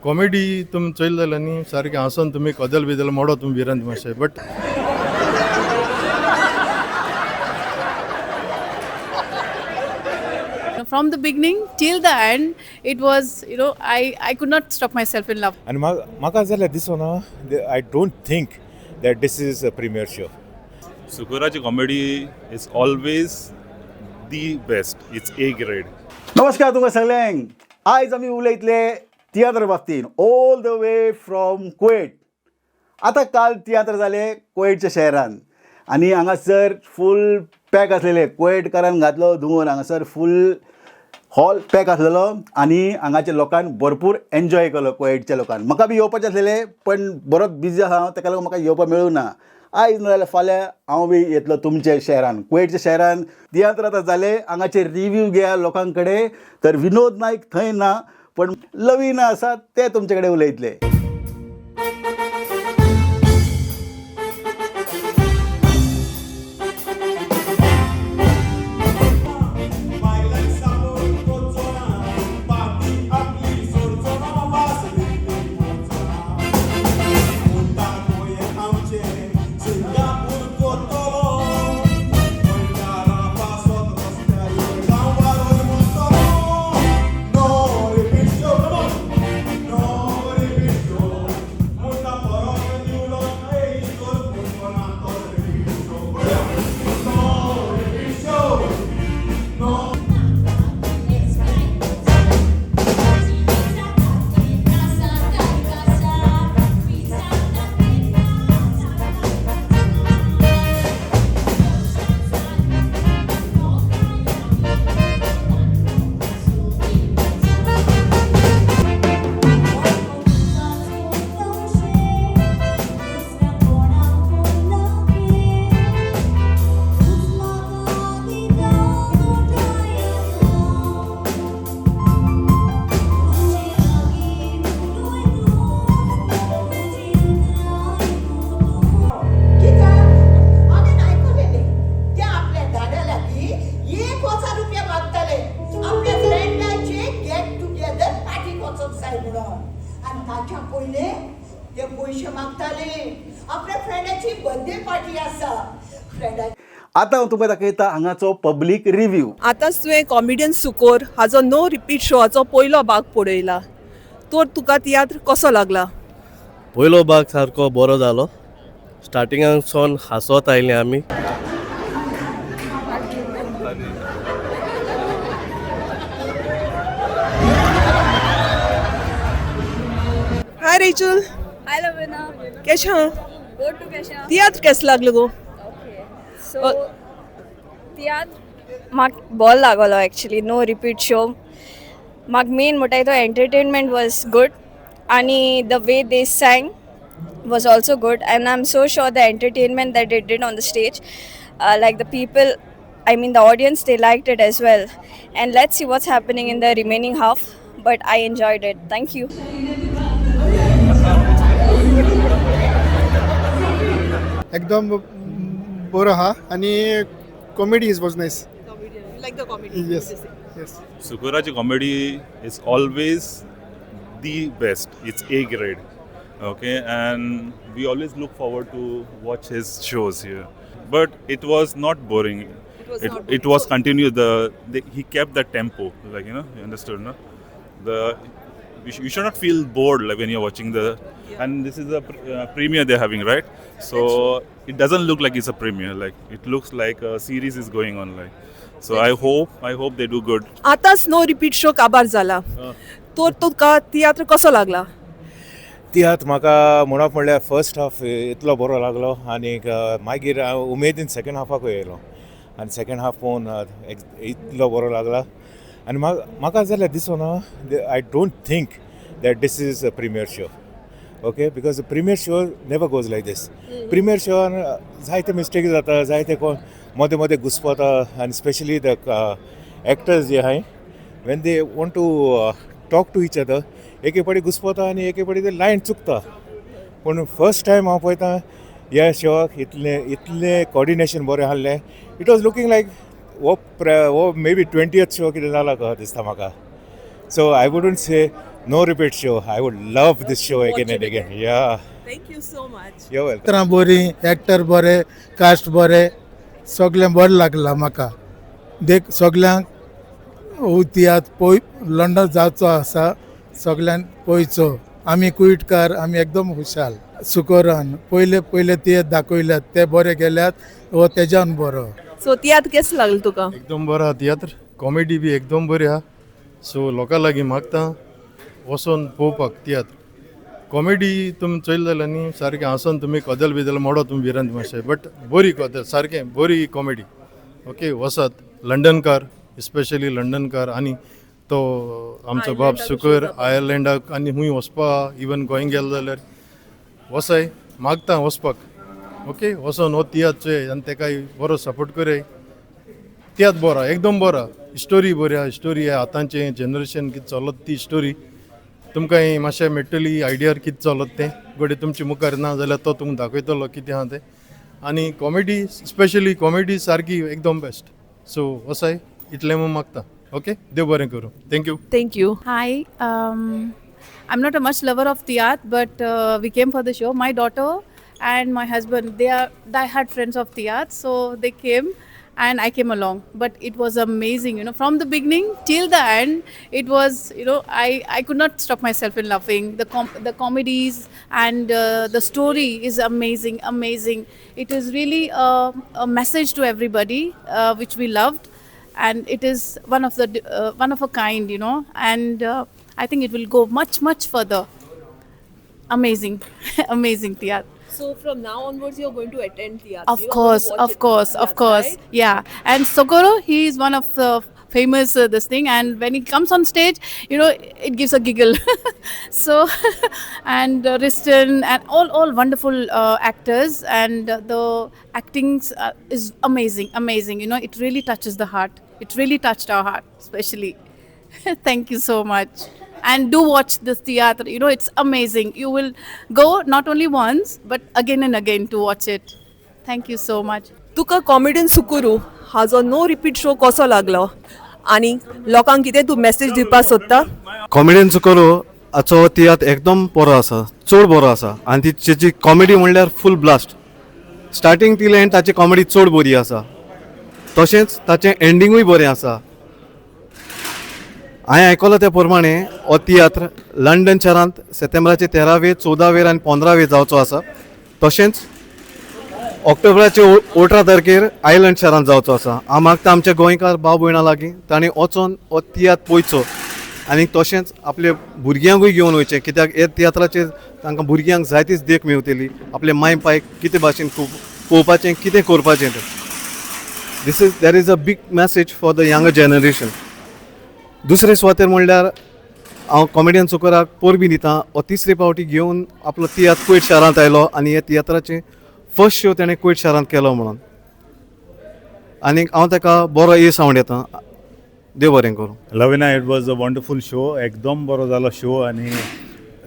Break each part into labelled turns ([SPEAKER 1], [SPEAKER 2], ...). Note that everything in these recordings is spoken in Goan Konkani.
[SPEAKER 1] कॉमेडी तुमी चोयले जाल्यार न्ही सारकें हांसोन तुमी कदेल बिदेल मोडो तुमी भिरांत मातशें but.
[SPEAKER 2] From the beginning till the end, it was, I could not stop myself in love.
[SPEAKER 3] आनी म्हाका जाल्यार दिसना, I don't think that this is a premiere show.
[SPEAKER 4] सुकोराची comedy is always the best. It's A grade.
[SPEAKER 5] नमस्कार तुमकां सगल्यांक. आयज आमी उलयतले तियात्र बाबतीन, all the way from Kuwait. आतां काल तियात्र जाले कुवेटच्या शहरान आनी हांगासर फूल पॅक आसलेले. कुवेटकारान घातलो धुंवर. हांगासर फूल हॉल पॅक आसलेलो आनी हांगाच्या लोकांक भरपूर एन्जॉय केलो. कुवेटच्या लोकांक म्हाका बी येवपाचें आसलेलें, पण बरोच बिजी आसा हांव, ताका लागून म्हाका येवपाक मेळूं ना. आयज ना जाल्यार फाल्यां हांव बी येतलो तुमच्या शहरान, कुवेटच्या शहरान. तियात्र आतां जाले, हांगाचे रिव्यू घेया लोकां कडेन. तर विनोद नायक थंय ना, पण लवीना आसा, ते तुमचे कडेन उलयतले.
[SPEAKER 6] कित्याक हांवें आयकलेलें ते आपल्या दादा लागीं 1000 रुपया मागताले, आपल्या फ्रेंडाचे गेट टुगेदर पार्टीक वचोंक जाय म्हणून. आनी ताच्या पयले ते पयशे मागताले, आपल्या फ्रेंडाची बर्थडे पार्टी आसा फ्रेंडा.
[SPEAKER 5] आतां हांव तुमकां दाखयता हांगाचो पब्लीक रिव्यू.
[SPEAKER 7] आतांच तुवें कॉमेडियन सुकोर हाजो नो रिपीट शोआचो पयलो भाग पळयला, तर तुका तियात्र कसो लागला?
[SPEAKER 8] पयलो भाग सारको बरो जालो. स्टार्टिंगाक सावन हांसत आयले आमी.
[SPEAKER 7] हाय रेचल.
[SPEAKER 9] हाय लविना.
[SPEAKER 7] केशें आहा?
[SPEAKER 9] गुड, तूं केशें आहा?
[SPEAKER 7] तियात्र केसो लागलो गो?
[SPEAKER 9] ओके, सो तियात्र म्हाका बरो लागलो एक्चुली. नो रिपीट शो म्हाका मेन म्हणटाय तो एंटरटेनमेंट वॉज गुड आनी the way they sang was also good, and I am so sure the entertainment that it did on the stage, like the people, I mean the audience, they liked it as well. And let's see what's happening in the remaining half, but I enjoyed it. Thank you.
[SPEAKER 10] एकदम बरो आहा आनी comedy is was nice.
[SPEAKER 7] Like the comedy?
[SPEAKER 10] Yes.
[SPEAKER 4] सुकोराची comedy is always the best. It's A grade. Okay, and we always look forward to watch his shows here. But it was not boring.
[SPEAKER 7] It was
[SPEAKER 4] It,
[SPEAKER 7] not
[SPEAKER 4] it
[SPEAKER 7] boring.
[SPEAKER 4] was continuous. He kept the tempo, like you understood, no? The you should not feel bored like when you're watching the. And this is a premiere they're having, right? So it doesn't look like it's a premiere. Like it looks like a series is going on, like. So I hope they do good.
[SPEAKER 7] आतांच नो रिपीट शो काबार जाला, तर तुका तियात्र कसो लागला?
[SPEAKER 3] तियात्र म्हाका म्हणप म्हणल्यार फर्स्ट हाफ इतलो बरो लागलो आनीक मागीर हांव उमेदीन सेकेंड हाफाकूय येयलो आनी सेकेंड हाफ पळोवन इतलो बरो लागला. आनी म्हाका जाल्यार दिसना, I don't think that this is a premiere show, okay, because premiere show never goes like this. Premiere शोआन जायते मिस्टेक जाता, जायते कोण मदें मदें घुसपता आनी स्पेशली the actors जे आहाय, when they want to talk to each other, एक एक पाटी घुसपता आनी एक एक पाटी ते लायन चुकता. पूण फर्स्ट टायम हांव पळयता ह्या शोआक इतलें इतलें कॉर्डिनेशन बरें आहलें. It was looking like हो may be 20th show कितें जाला कहो दिसता म्हाका. So I wouldn't Se. No repeat show. I would love this show again and again. Yeah.
[SPEAKER 7] Thank you so much.
[SPEAKER 3] You're welcome.
[SPEAKER 11] चित्रां बरीं, एक्टर बरे, कास्ट बरे, सगळें बरें लागलां म्हाका. देख सगल्यांक हो तियात्र पळय लंडन जावचो आसा, सगल्यांक पळयचो. आमी कुयटकार, आमी एकदम खुशाल. सुकोरान पयले पयले तियात्र दाखयल्यात ते बरे गेल्यात, हो तेज्यान बरो.
[SPEAKER 7] सो तियात्र केसो लागलो तुका?
[SPEAKER 1] एकदम बरो आहा तियात्र, कॉमेडी बी एकदम बरी आहा. सो लोकां लागीं मागता वचोन पळोवपाक तियात्र. कॉमेडी तुमी चोयले जाल्यार न्ही सारकें हांसोन तुमी कदेल बिदेल मोडो तुमी भिरांत मातशें, बट बरी कदेल, सारकें बरी कॉमेडी. ओके, वसात लंडनकार, स्पेशली लंडनकार आनी तो आमचो बाब सुकर आयर्लंडाक आनी खूंय वचपा, इवन गोंय गेलो जाल्यार वसाय मागता वचपाक. ओके, वचोन हो तियात्र चोय आनी तेकाय बरो सपोर्ट करय. तियात्र बरो, एकदम बरो, स्टोरी बरी आहा. स्टोरी आतांचें जनरेशन कितें चलत ती स्टोरी तुमकां मातशें मेळटली आयडियार कितें चलत तें. घडये तुमचे मुखार ना जाल्यार तो तुमकां दाखयतलो कितें आहा तें. आनी कॉमेडी, स्पेशली कॉमेडी सारकी एकदम बेस्ट. सो वसाय इतलें म्हूण मागता. ओके, देव बरें करूं. Thank you.
[SPEAKER 7] Thank you.
[SPEAKER 2] Hi, I'm not a much lover of tiatr, but we came for the show. My daughter and my husband, they are die-hard friends of tiatr, so they came and I came along. But it was amazing, from the beginning till the end. It was, I could not stop myself in laughing. The comedies and the story is amazing, amazing. It is really a message to everybody, which we loved, and it is one of a kind, and I think it will go much, much further. Amazing, amazing theatre.
[SPEAKER 7] So from now onwards you are going to attend tiatr?
[SPEAKER 2] Of course, of course, of course. Yeah. And Socorro, he is one of the famous this thing, and when he comes on stage, it gives a giggle. So, and Riston and all wonderful actors, and the acting is amazing, amazing. It really touches the heart. It really touched our heart, especially. Thank you so much. And do watch this theatre. It's amazing. You will go not only once, but again and again to watch it. Thank you so much.
[SPEAKER 7] तुका कॉमेडियन सुकुरू हाजो नो रिपीट शो कसो लागलो आनी लोकांक कितें तूं मॅसेज दिवपाक सोदता?
[SPEAKER 8] कॉमेडियन सुकोरो हाचो तियात्र एकदम बरो आसा, चड बरो आसा आनी ती तेजी कॉमेडी म्हणल्यार full blast. Starting till end ताची कॉमेडी चड बरी आसा, तशेंच ताचें एंडिंगूय बरें आसा. हांवें आयकलां त्या प्रमाणे हो तियात्र लंडन शारांत सप्टेंबराचे 13वेर, 14वेर आनी 15वेर जावचो आसा. तशेंच ऑक्टोबराचे 18 तारखेर आयलंड शारांत जावचो आसा. हांव मागता आमच्या गोंयकार भाव भयणां लागीं तांणी वचोन हो तियात्र पळयचो आनी तशेंच आपल्या भुरग्यांकूय घेवन वयचें, कित्याक हे तियात्राचेर तांकां भुरग्यांक जायतीच देख मेवतली, आपले माय पायक कितें भाशेन पळोवपाचें, कितें करपाचें तें. This is there is a big message for the younger generation. दुसरे सुवातेर म्हणल्यार हांव कॉमेडियन सुकोराक परबीं दिता. हो तिसरे फावटी घेवन आपलो तियात्र कुवेट शारांत आयलो आनी ह्या तियात्राचें फर्स्ट शो तेणें कुवेट शारांत केलो म्हणून आनी हांव ताका बरो येस आवडटा. देव बरें करूं.
[SPEAKER 12] Lavina, it was a wonderful show. एकदम बरो जालो शो आनी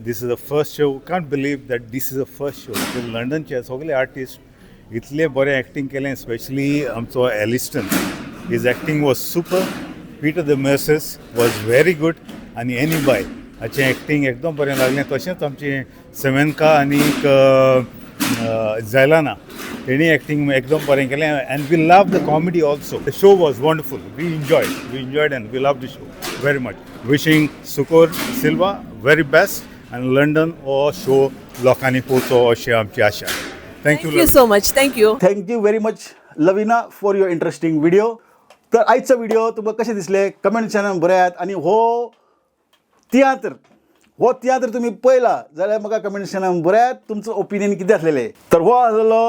[SPEAKER 12] this is a first show. Can't believe that this is a first show. लंडनचे सगळे आर्टिस्ट इतले बरें एक्टींग केलें, स्पेशली आमचो Elliston, his acting was super. Peter the Moses was very good आनी एनी बाय हाचें एक्टींग एकदम बरें लागलें. तशेंच आमचें सेमेनका आनीक झैलाना तेणी एक्टींग एकदम बरें केलें and we love the comedy also. The show was wonderful. We enjoyed and we love the show very much. Wishing Sucor Silva very best आनी लंडन हो शो लोकांनी पळोवचो अशी आमची आशा. Thank you.
[SPEAKER 7] Thank you so much. Thank you.
[SPEAKER 5] Thank you very much, Lavina, for your interesting video. तर आयचो व्हिडिओ तुमकां कशें दिसलें कमेंट सेक्शनान बरयात आनी हो तियात्र तुमी पळयला जाल्यार म्हाका कमेंट सेक्शनान बरयात तुमचो ओपिनियन कितें आसलेलें. तर हो आसलेलो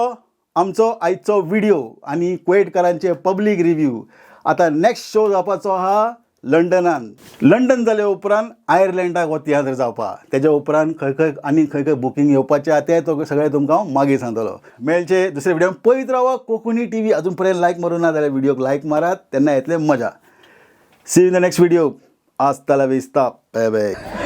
[SPEAKER 5] आमचो आयचो व्हिडिओ आनी कुवेटकारांचे पब्लीक रिव्यू. आतां नेक्स्ट शो जावपाचो आहा लंडनान. लंडन जाल्या उपरांत आयर्लंडाक हो तियात्र जावपा. तेज्या उपरांत खंय खंय आनी खंय खंय बुकींग येवपाचें आहा तें तो सगळें तुमकां हांव मागीर सांगतलो. मेळचे दुसरे व्हिडिओ. पळयत रावा कोंकणी टीव्ही. अजून पर्यंत लायक मारूं ना जाल्यार व्हिडिओक लायक मारात, तेन्ना येतलें मजा. See in the next video. Hasta la vista, bye.